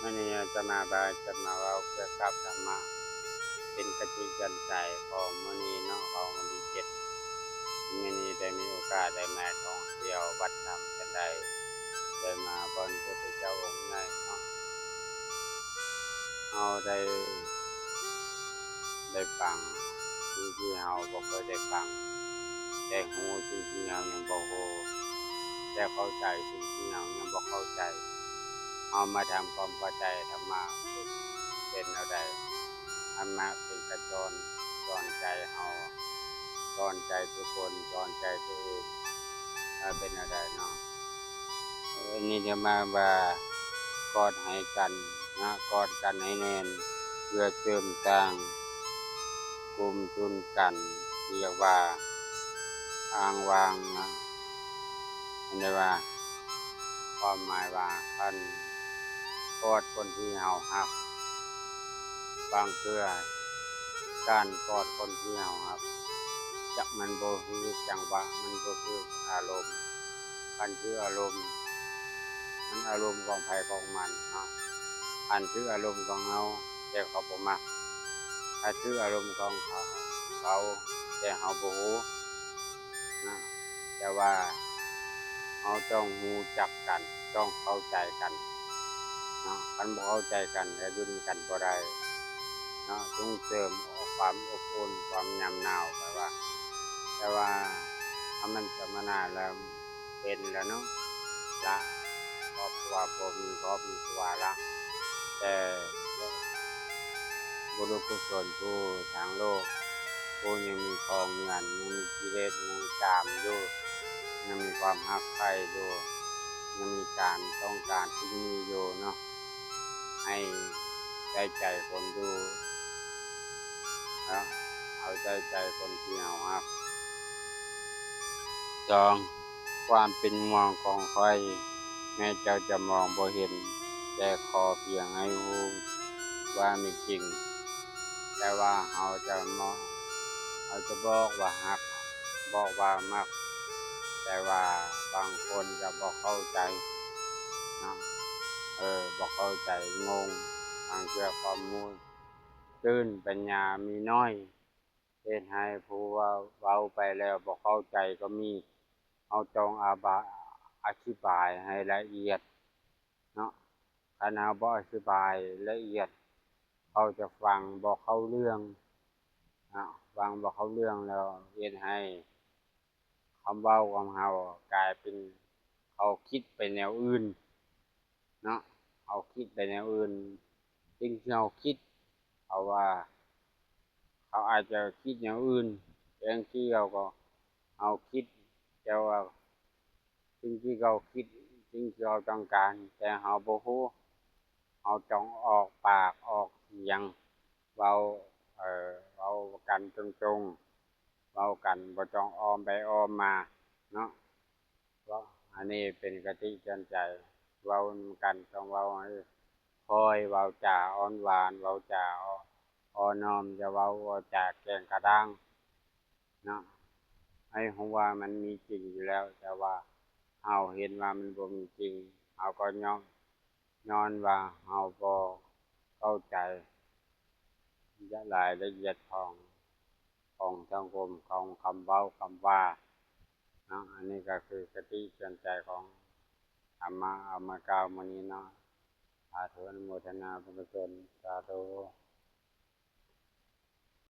ມື້ນີ້ອາດຕະມາພາກັນມາເວົ້າກ່ຽວກັບທຳມະ ເປັນຄະຕິເຕືອນໃຈຂອງມື້ນີ້ເນາະ ຂອງວັນທີເຈັດ. ມື້ນີ້ໄດ້ມີໂອກາດໄດ້ມາທ່ອງທ່ຽວວັດທຳຈັນໄດ ໄດ້ມາບ່ອນພະພຸດທະເຈົ້າອົງໃຫຍ່ເນາະ. ເຮົາໄດ້ ໄດ້ຟັງສິ່ງທີ່ເຮົາບໍ່ເຄີຍໄດ້ຟັງ, ໄດ້ຮູ້ສິ່ງທີ່ເຮົາຍັງບໍ່ຮູ້, ໄດ້ເຂົ້າໃຈສິ່ງທີ່ເຮົາຍັງບໍ່ເຂົ້າໃຈ. ເຮົາມາທຳຄວາມເຂົ້າໃຈທຳມະເປັນແນວໃດ? ທຳມະເປັນການສອນ, ສອນໃຈເຮົາ, ສອນໃຈທຸກຄົນ, ສອນໃຈຕົວເອງວ່າເປັນແນວໃດເນາະ. ເອີ ນີ້ຈະມາວ່າ ກອດໃຫ້ກັນນະ, ກອດກັນໃຫ້ແໜ້ນ ເພື່ອເສີມສ້າງ ກຸມຈຸນກັນ ທີ່ຮຽກວ່າ ອ້າງວາງນະ. ອັນນີ້ວ່າ ຄວາມໝາຍວ່າ ຄັນກອດຄົນທີ່ເຮົາຮັກ, ບາງເທື່ອການກອດຄົນທີ່ເຮົາຮັກ ຈັກມັນບໍ່ຖືກຈັງຫວະ, ມັນບໍ່ຖືກອາລົມ. ຄັນຖືກອາລົມ ມັນອາລົມຂອງໃຜຂອງມັນເນາະ. ຄັນຖືກອາລົມຂອງເຮົາ ແຕ່ເຂົາບໍ່ມັກ, ຖ້າຖືກອາລົມຂອງເຂົາ ເຂົາ ແຕ່ເຮົາບໍ່ຮູ້ນະ. ແຕ່ວ່າເຮົາຕ້ອງຮູ້ຈັກກັນ, ຕ້ອງເຂົ້າໃຈກັນເນາະ. ຄັນບໍ່ເຂົ້າໃຈກັນ ກະຢູ່ນຳກັນບໍ່ໄດ້ເນາະ. ສົ່ງເສີມຄວາມອົບອຸ່ນ, ຄວາມຍາມໜາວ ແປວ່າ ແຕ່ວ່າຖ້າມັນສຳມະນາແລ້ວ ເປັນແລ້ວເນາະ ລະຄອບຄົວບໍ່ມີຄອບມີຄົວລະ. ແຕ່ບຸລຸກຸສົນຜູ້ທາງໂລກ ຜູ້ຍັງມີຄອງເຮືອນ, ຍັງມີກິເລດ, ຍັງມີກາມຢູ່, ຍັງມີຄວາມຮັກໃຄ່ຢູ່, ຍັງມີການຕ້ອງການສິ່ງນີ້ຢູ່ເນາະ, ໃຫ້ໃສ່ໃຈຄົນຢູ່ເນາະ, ເອົາໃສ່ໃຈຄົນທີ່ເຮົາຮັກ. ສອງ ຄວາມເປັນຫ່ວງຂອງຂ້ອຍ ແມ້ເຈົ້າຈະມອງບໍ່ເຫັນ, ແຕ່ຂໍພຽງໃຫ້ຮູ້ວ່າມີຈິງ. ແຕ່ວ່າເຮົາຈະມອງ, ເຮົາຈະບອກວ່າຮັກ, ບອກວ່າມັກ, ແຕ່ວ່າບາງຄົນຈະບໍ່ເຂົ້າໃຈເນາະ, ເອີ ບໍ່ເຂົ້າໃຈ, ງົງ, ບາງເທື່ອຄວາມຮູ້ຕື່ນປັນຍາມີໜ້ອຍ. ເຮັດໃຫ້ຜູ້ເວົ້າ ເວົ້າໄປແລ້ວບໍ່ເຂົ້າໃຈກໍມີ. ເຮົາຕ້ອງອະບາ ອະທິບາຍໃຫ້ລະອຽດເນາະ. ຄັນເຮົາບໍ່ອະທິບາຍລະອຽດ ເຂົາຈະຟັງບໍ່ເຂົ້າເລື່ອງເນາະ, ຟັງບໍ່ເຂົ້າເລື່ອງແລ້ວເຮັດໃຫ້ຄຳເວົ້າຂອງເຮົາກາຍເປັນ ເຂົາຄິດໄປແນວອື່ນເນາະ, ເຂົາຄິດໄປແນວອື່ນ. ສິ່ງທີ່ເຮົາຄິດ ເຂົາວ່າ ເຂົາອາດຈະຄິດແນວອື່ນ, ແຕ່ທີ່ເຮົາກໍ ເຮົາຄິດ ແຕ່ວ່າສິ່ງທີ່ເຂົາຄິດ, ສິ່ງທີ່ເຂົາຕ້ອງການ ແຕ່ເຮົາບໍ່ຮູ້. ເຮົາຕ້ອງອອກປາກອອກສຽງ ເວົ້າ ເອີ ເວົ້າກັນຕົງໆ, ເວົ້າກັນ ບໍ່ຕ້ອງອ້ອມໄປອ້ອມມາເນາະ. ເພາະອັນນີ້ເປັນຄະຕິເຕືອນໃຈ, ເວົ້ານຳກັນຕ້ອງເວົ້າໃຫ້ຄ່ອຍ, ເວົ້າຈາອ່ອນຫວານ, ເວົ້າຈາອ່ອນນ້ອມ, ຢ່າເວົ້າ ເວົ້າຈາແກງກະດ້າງເນາະ. ໃຫ້ຮູ້ວ່າມັນມີຈິງຢູ່ແລ້ວ, ແຕ່ວ່າເຮົາເຫັນວ່າມັນບໍ່ມີຈິງ, ເຮົາກໍຍ້ອນ ຍ້ອນວ່າເຮົາບໍ່ເຂົ້າໃຈລາຍລະອຽດຂອງ ຂອງສັງຄົມ, ຂອງຄຳເວົ້າຄຳວ່າເນາະ. ອັນນີ້ກໍຄືຄະຕິເຕືອນໃຈຂອງທຳມະເອົາມາກ່າວມື້ນີ້ເນາະ. ສາທຸ ອະນຸໂມທະນາບຸນກຸສົນ ສາທຸ.